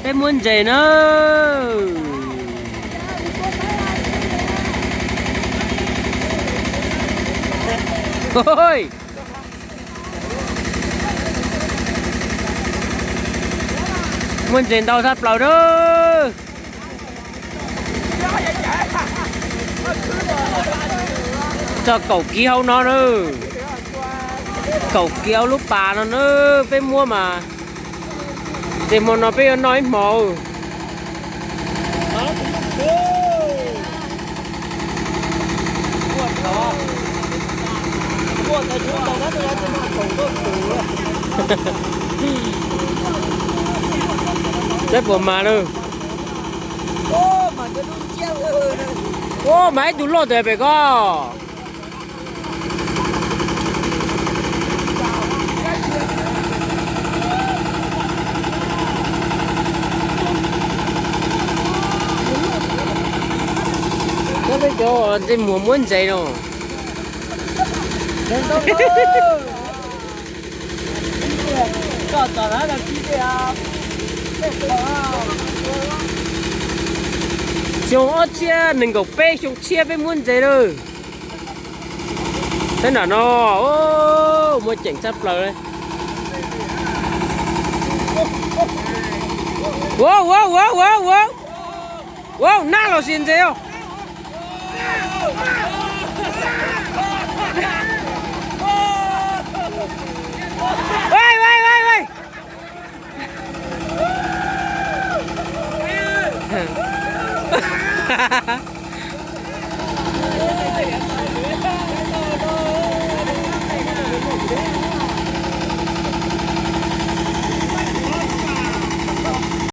Peb muab ntses na. Muab ntses ntau tshaj plaws na. Txog kaum kiv hauv no na. Kaum kiv hauv lub pas no na, peb muab mas. Ces hmo no peb yuav noj ib hmo. Saib puas mas lawm. Ua mas ib tug loj ntawd pem ko. Peb cov ntsej muag muab ntses no. Xyoo ob txhiab nees nkaum peb, xyoo tshiab peb muab ntses lawm. Saib nram no, muaj ceem tshaj plaws li. Ua ua ua ua ua, ua nab los sis ntses os.